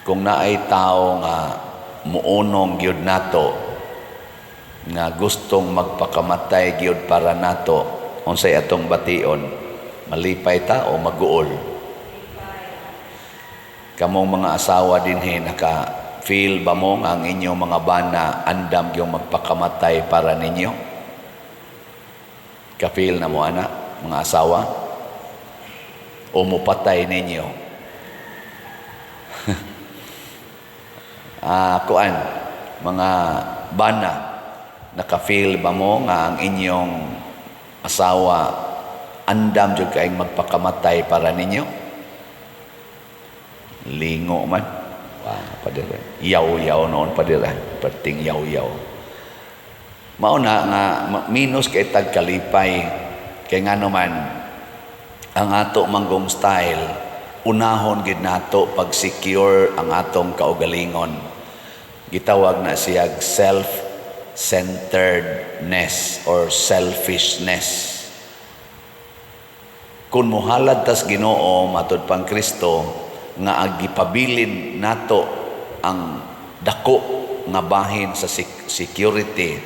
Kung naay tao nga muunong gyud nato, nga gustong magpakamatay gyud para nato, unsay atong bation? Malipay ta o maguol? Kamong mga asawa dinhi, naka feel ba mo nga ang inyong mga bana andam gyud magpakamatay para ninyo? Ka-feel na mo ana, mga asawa? O mupatay ninyo? Kuan, mga bana, naka-feel ba mo nga ang inyong asawa andam jud kaayong magpakamatay para ninyo? Lingo man. Wa padira. Yaw-yaw noon padira. Perting yaw-yaw. Mao na nga minus kay tagkalipay, kay ngano man ang ato manggong style, unahon gid nato pag-secure ang atong kaugalingon. Gitawag na siya self-centeredness or selfishness. Kung muhalad tas Ginoo matud pang Kristo nga agipabilin nato ang dako nga bahin sa security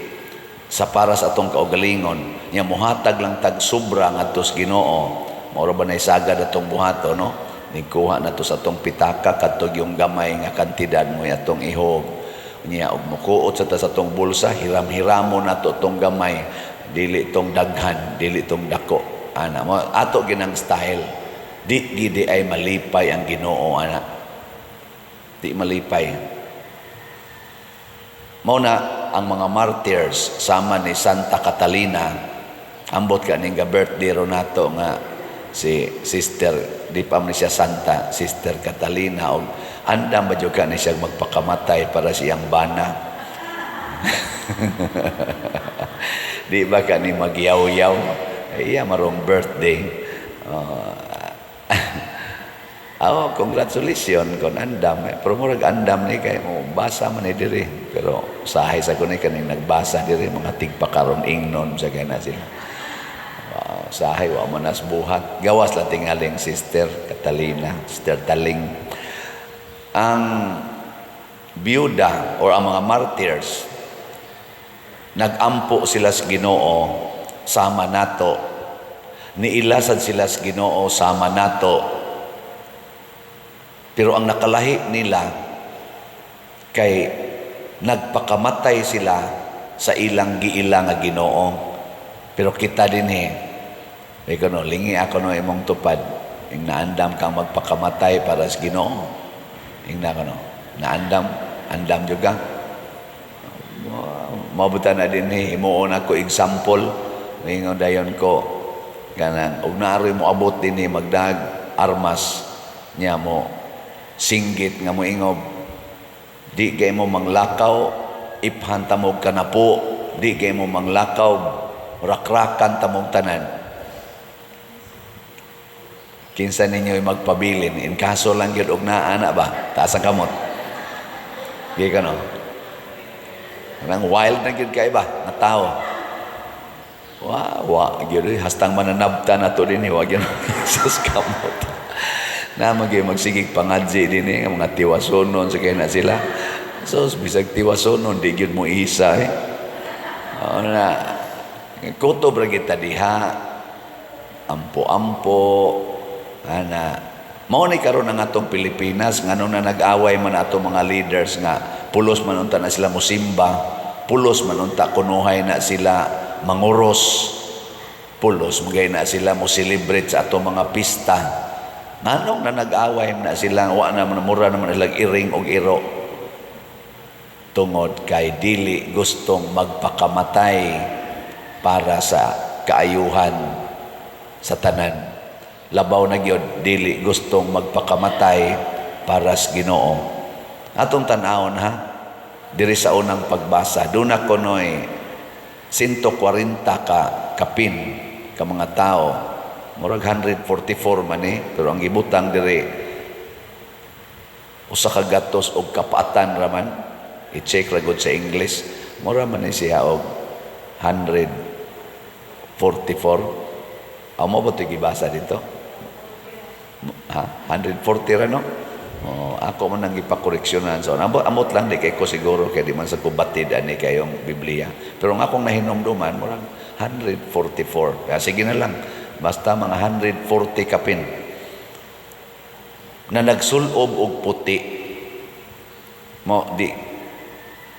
sa para sa atong kaugalingon nya, muhatag lang tag sobra ngadto sa Ginoo. Mao ba nay sagad atong buhato, no? Nikuha na to sa atong pitaka kadto yung gamay nga kantidad mo atong ihog niya, og mukuot sa ta sa atong bulsa, hiram-hiramo na to tong gamay, dili tong daghan, dili tong dako ana. Mo ato ginang style. Di gidi ay malipay ang Ginoo ana, di malipay. Mao na ang mga martyrs sama ni Santa Catalina. Ambot ka ning birthday ro nato nga si Sister, di pa man siya santa, Sister Catalina, og andam ba jud ka ni siya magpakamatay para siyang bana? Di ba ka ni magyaw-yaw? Iya marong birthday. Oh, congratulations kon andam. Pero murag andam ni kay mo basa man ni diri. Pero sahay sa kuno kaning nagbasa diri, mga tigpakaron ingnon sa kay na sila. Wow, sahay wa man nas buhat. Gawas lang tingaling Sister Catalina, Sister Taling. Ang biyuda or ang mga martyrs, nagampo sila sa Ginoo sama nato. Niilasad sila sa Ginoo sama nato. Pero ang nakalahi nila kay nagpakamatay sila sa ilang giila nga Ginoo. Pero kita din eh, ikaw no, lingi ako no imong tupad, ing naandam kang magpakamatay para sa Ginoo. Ing na no, naandam, andam juga. Mabuta na din eh, himuon ako example. Ingon dayon ko, kanang, og naaroy mo abot din eh, magdag armas niya mo, singgit nga mo ingob, di kay mo manglakaw, iphan tamog kanapo, di kay mo manglakaw, rakrakan tamog tanan. Kinsa ninyo magpabilin, in kaso lang gyud og naa na ba, taas ang kamot. Di ka no? Kanang wild na gyud kay ba, nga tao. Wa, wa gyud eh, hastang mananabta na to din eh, wa gyud sus kamot. Na magyud magsigig pangadzi din eh, nga mga tiwasonon sa kay na sila. So bisag tiwasonon, di gyud mo isa eh. Ano na, kutob ra kita diha, ampo-ampo, ana. Mao ni karon ang atong Pilipinas, ngano na nag-away man ato mga leaders nga pulos man unta na sila mosimba, pulos man unta kunuhay na sila manguros, pulos magay na sila mo celebrate sa atong mga pista. Nganong na nag-away na sila, wa na man mura naman sila iring og iro? Tungod kay dili gustong magpakamatay para sa kaayuhan sa tanan. Labaw na gyud, dili gustong magpakamatay para sa Ginoo. Atong tan-awon ha, diri sa unang pagbasa, doon na kunoy 140 ka kapin ka mga tao. Murag 144 man eh, pero ang gibutang diri usa ka gatos og kapaatan raman. I-check ra gud sa English. Mura man ni siya og 144. Amo ba ito gibasa dito? Ha? 140 ra, no? Oh, ako man ang gipakoreksyonan. So, amot, amot lang di kay ko siguro kay di man sa ko batid ani kayong Biblia. Pero ang akong nahinumduman, murag 144. Kaya sige na lang. Basta mga 140 kapin na nagsulob og puti mo di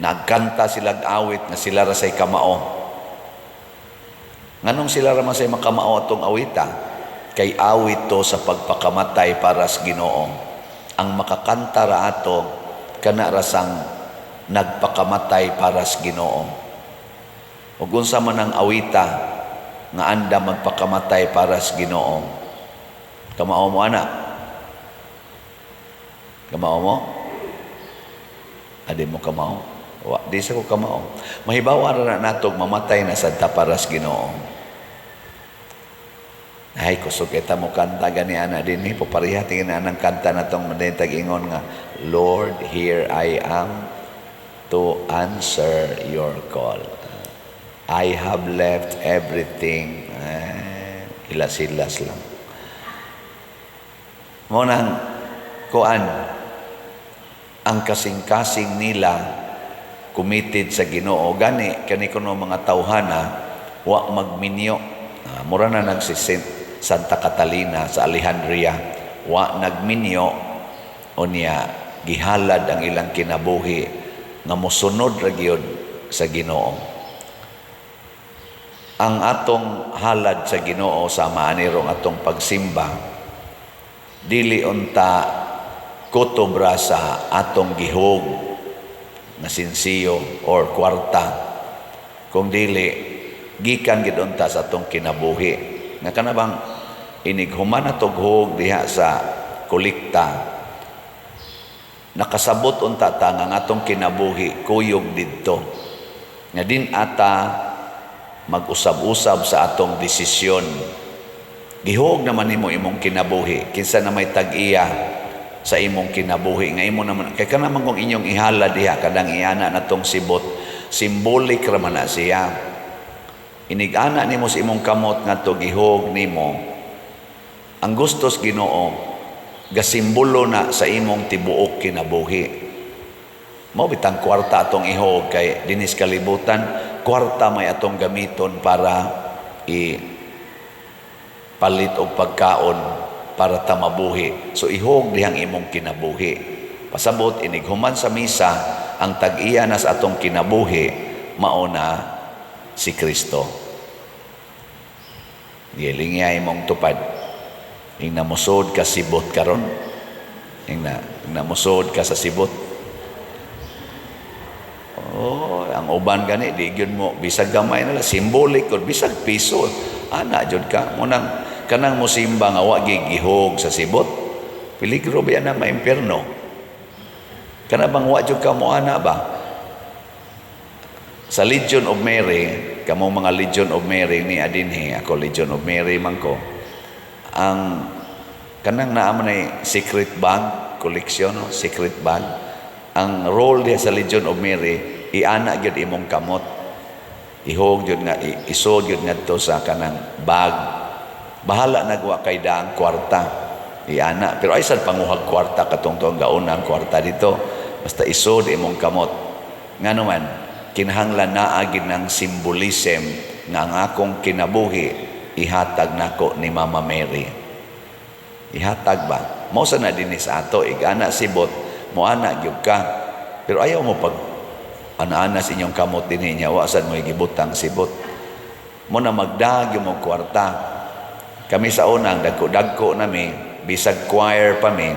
nagkanta sila awit nga sila ra say kamao. Nganong sila ra man say makamao atong awita? Kay awit to sa pagpakamatay para sa Ginoo. Ang makakanta ra ato kana rasang nagpakamatay para sa Ginoo. Ug unsa man ang awita nga anda magpakamatay para sa Ginoo? Kamao mo ana? Kamao mo? Adi mo kamao? Wa, di sa ko kamao. Mahibawa ra na natog mamatay na sad ta para sa Ginoo. Ay, kusog kita mo kanta gani ana dinhi, papareha tingin na anang kanta na tong tag ingon nga, "Lord, here I am to answer your call. I have left everything." Eh, hilas-hilas lang. Mo nang kuan, ang kasing-kasing nila committed sa Ginoo. Gani kani kuno mga tawhana wa magminyo. Ah, mura na nagsi Santa Catalina sa Alejandria, wa nagminyo, unya gihalad ang ilang kinabuhi nga mosunod ra gyud sa Ginoo. Ang atong halad sa Ginoo sa maanirong atong pagsimba, dili unta kutob ra sa atong gihog na sinsiyo or kwarta, kung dili gikan gid unta sa atong kinabuhi nga kana bang inig human atog hog diha sa kolekta, nakasabot unta ta nga ang atong kinabuhi kuyog didto, nga din ata mag-usab-usab sa atong desisyon. Gihog naman nimo imong kinabuhi. Kinsa na may tag-iya sa imong kinabuhi nga imo naman? Kay kana man kung inyong ihala diha, kadang iana natong sibot, symbolic ra man na siya. Inig-ana nimo sa imong kamot ngadto gihog nimo ang gustos Ginoo, gasimbolo na sa imong tibuok kinabuhi. Mao bitang kwarta atong ihog, kay dinis kalibutan kwarta may atong gamiton para i palit og pagkaon, para ta mabuhi. So ihog dihang imong kinabuhi. Pasabot, inig human sa misa, ang tag-iya na sa atong kinabuhi mao na si Kristo. Gilingya imong tupad. Ing namusod ka sibot karon. Ing namusod ka sa sibot. Oh, ang uban gani di gyud mo, bisag gamay na lang, symbolic gud, bisag piso. Ana jud ka mo nang kanang musimba nga wa gihog sa sibot. Peligro ba na maimpierno? Kana bang wa jud ka mo ana ba? Sa Legion of Mary, kamo mga Legion of Mary ni adinhi, ako Legion of Mary man ko. Ang kanang naa man ay secret bag collection, no? Secret bag. Ang role diha sa Legion of Mary, iana gyud imong kamot. Ihog gyud nga isod gyud ngadto sa kanang bag. Bahala nagwa kay daang kwarta. Iana, pero ay sad panguhag kwarta katong tuang gauna ang kwarta dito. Basta isod imong kamot. Ngano man, kinahanglan naa gid ng symbolism nga ang akong kinabuhi ihatag nako ni Mama Mary. Ihatag ba? Mao sa na dinhi sa ato, igana sibot, moana gyud ka. Pero ayaw mo pag ana-ana sa inyong kamot dinhi niya, wa sad mo gibutang sibot. Mo na magdag yung mo kwarta. Kami sa unang dagko-dagko nami, bisag choir pa mi,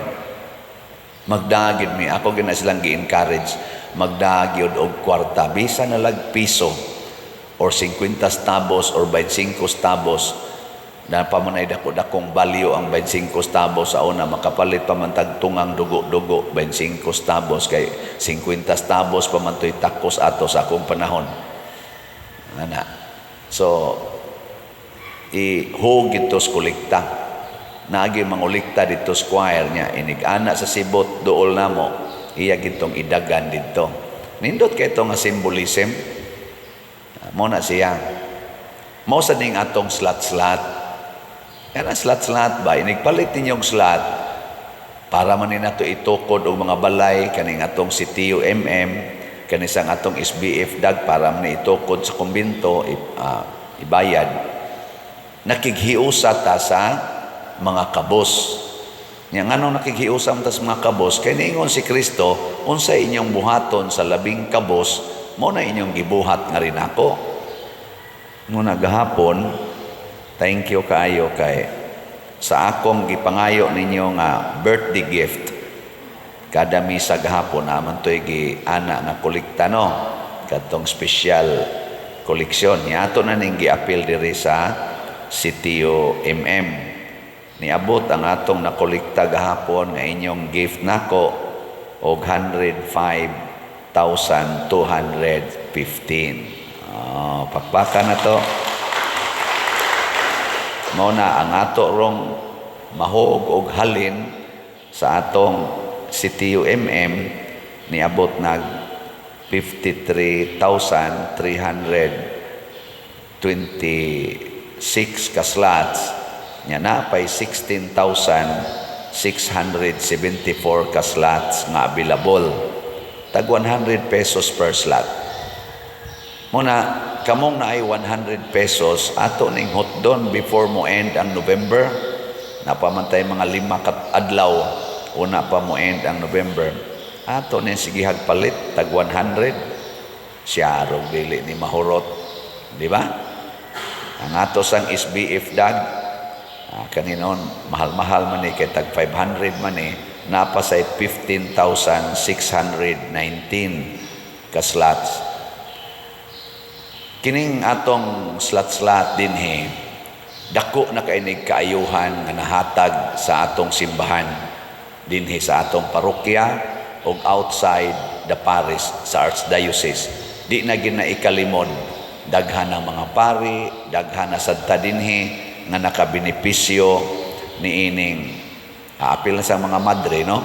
magdagid mi. Ako gina silang gi-encourage, magdagyod og kwarta, bisan na lag piso or 50 centavos or 25 centavos na pa man ay dako-dakong value ang 25 centavos sa una, makapalit pa man tag tungang dugo-dugo 25 centavos, kay 50 centavos pa man to'y takos ato sa akong panahon ana. So ihog ito sa kolekta. Naagi mangolekta dito sa choir niya, inig ana sa sibot duol namo, iya gitong idagan didto. Nindot kay ito nga symbolism mo na siya. Mao sa ning atong slot-slot. Yan ang slot-slot ba? Inigpalit ninyong slot. Para man ni nato itukod og mga balay kaning atong CTU MM, kani sang atong SBF dag, para man ni itukod sa kumbento, ibayad. Nakighiusa ta sa mga kabos. Nya nganong nakighiusa man ta sa mga kabos? Kay niingon si Kristo, unsa inyong buhaton sa labing kabos, mao na inyong gibuhat nga rin ako. Muna gahapon, thank you kaayo kay sa akong gipangayo ninyo nga birthday gift. Kada misa gahapon naman to'y gi-ana nga kolekta, no, katong special koleksyon ni ato na ning giapil diri sa Sitio MM. Niabot ang atong nakolekta gahapon nga inyong gift nako og 105,215. Oh, pakpakan na to. Mao na ang ato rong mahog og halin sa atong CTU MM, niabot nag 53,326 ka slots nya, napay 16,674 ka slots nga available, tag 100 pesos per slot. Muna kamong naay 100 pesos, ato ning hotdon before mo end ang November. Napamantay mga 5 ka adlaw una pa mo end ang November. Ato ning sigihag palit tag 100, siya rog dili ni mahurot, di ba? Ang ato sang SBF dag, kaninon mahal-mahal man ni kay tag 500 man ni, napa say 15,619 ka slots. Kining atong slot-slot dinhi, dako na kainig kaayuhan nga nahatag sa atong simbahan dinhi sa atong parokya ug outside the parish sa archdiocese. Di na gid na ikalimod, daghan ng mga pari, daghan na sad ta dinhi nga nakabenepisyo niining apil na sa mga madre, no,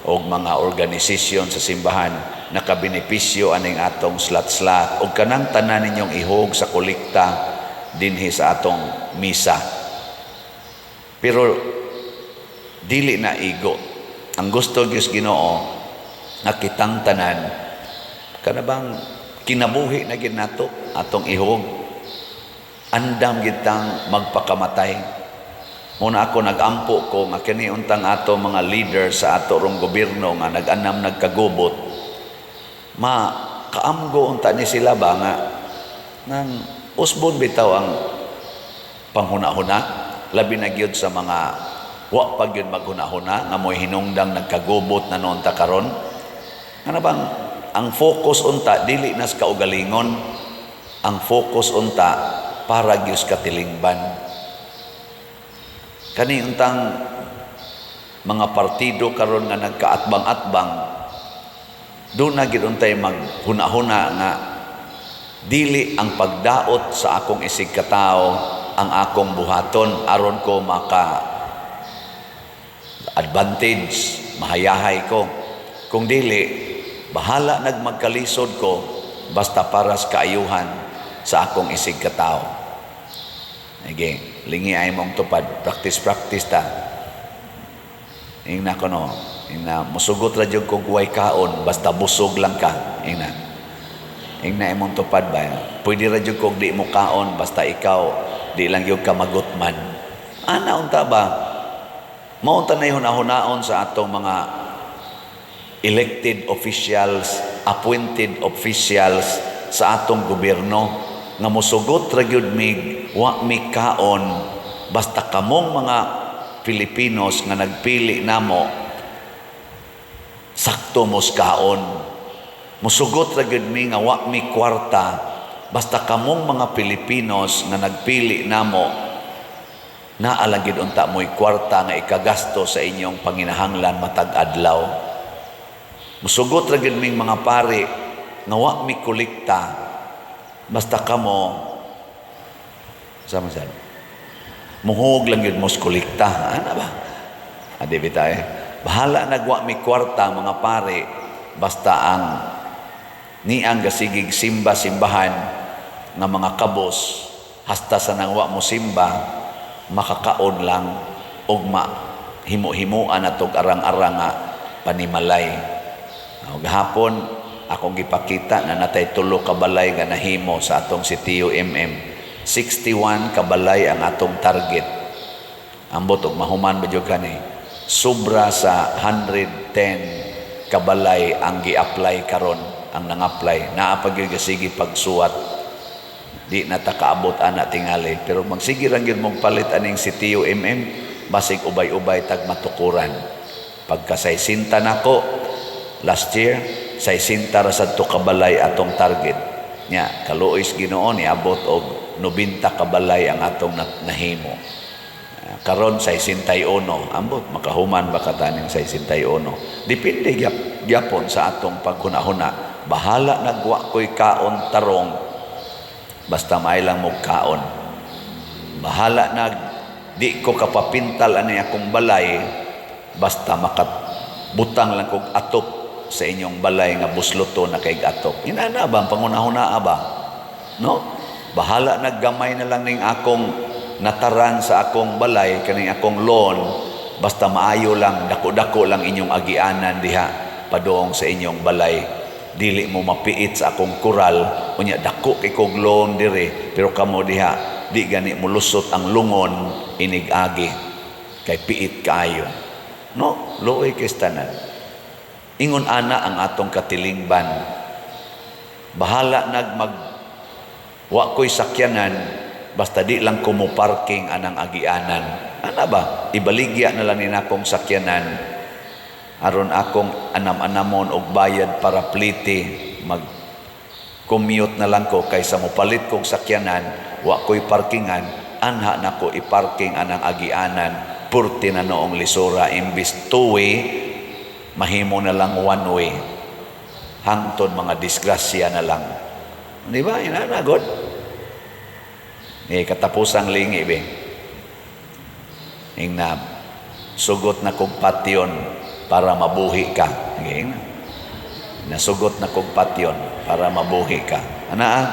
og mga organisasyon sa simbahan, nakabenepisyo aning atong slot-slot og kanang tanan ninyong ihog sa kolekta dinhi sa atong misa. Pero dili na igo. Ang gusto gyud Ginoo nga kitang tanan kana bang kinabuhi na gid nato atong ihog, andam gitang magpakamatay. Muna ako nagampo ko nga kini untang ato mga leader sa ato rong gobyerno nga nag-anam nagkagubot, ma kaamgo unta ni sila ba nga nang usbon bitaw ang panghuna-huna, labi na gyud sa mga wa pa gyud maghuna-huna nga mo'y hinungdang nagkagubot na noon ta karon. Nga bang ang focus unta dili nas kaugalingon, ang focus unta para gyud sa katilingban. Kani untang mga partido karon nga nagkaatbang-atbang, doon na gid untay maghuna-huna nga dili ang pagdaot sa akong isig katao ang akong buhaton aron ko maka advantage, mahayahay ko. Kung dili, bahala nagmagkalisod ko basta para sa kaayuhan sa akong isig katao. Sige, lingi ay mong tupad, practice practice ta. Ingna ko, no, ingna, musugot ra jud kog way kaon basta busog lang ka. Ingna. Ingna imong tupad ba? Pwede ra jud kog di mo kaon basta ikaw di lang gyud ka magutman. Ana unta ba? Mao unta na hunahunaon sa atong mga elected officials, appointed officials sa atong gobyerno nga musugot ra gyud mig wa mi kaon basta kamong mga Pilipinos nga nagpili namo sakto mos kaon. Musugot ra gyud mi nga wa mi kwarta basta kamong mga Pilipinos nga nagpili namo naa lang gyud unta mo'y kwarta nga ikagasto sa inyong panginahanglan matag adlaw. Musugot ra gyud ming mga pari nga wa mi kolekta basta kamo sama sad muhog lang gyud mos kolekta. Ana ba? Adi bitay. Bahala nagwa mi kwarta mga pari basta ang niang gasigig simba simbahan nga mga kabos hasta sa nangwa mo simba makakaon lang ug ma himo-himuan natog arang-arang nga panimalay. O, gahapon akong gipakita na natay tulo ka balay nga nahimo sa atong sitio MM. 61 ka balay ang atong target. Ambot og mahuman ba jud kani? Sobra sa 110 kabalay ang gi-apply karon, ang nang-apply. Naa pa gyud sige pagsuwat. Di na ta kaabot ana tingali, pero magsige ra gyud mong palit aning sitio MM, basig ubay-ubay tag matukuran. Pagka 60 nako last year, 60 ra sad to kabalay atong target. Nya kaluoy sa Ginoo, niabot og 90 kabalay ang atong nahimo. Karon 61, ambot makahuman ba kataning 61. Depende gyapon sa atong paghuna-huna. Bahala nagwa ko'y kaon tarong, basta may lang mo kaon. Bahala nag di ko kapapintal ani akong balay, basta makabutang lang kog atop sa inyong balay nga busloto na kay atop. Inana ba ang pangunahuna ba? No? Bahala naggamay na lang ning akong nataran sa akong balay, kaning akong lawn, basta maayo lang, dako-dako lang inyong agianan diha padung sa inyong balay. Dili mo mapiit sa akong kural, unya dako kay kog lawn dire, pero kamo diha di gani mulusot ang lungon inig-agi kay piit kaayo. No, luoy kay tanan. Ingon ana ang atong katilingban. Bahala nag mag wa ko'y sakyanan, basta di lang ko mo parking anang agianan. Ana ba? Ibaligya na lang ni akong sakyanan aron akong anam-anamon og bayad para plite, mag commute na lang ko kaysa mopalit kog sakyanan, wa ko'y parkingan. Anha nako i-parking anang agianan, purti na noong lisura. Imbis two-way, mahimo na lang one way, hangtod mga disgrasya na lang, di ba? Inana god ni katapusang lingi be. Ing na sugot na kog patyon para mabuhi ka. Sige na. Nasugot na kog patyon para mabuhi ka. Ana ah?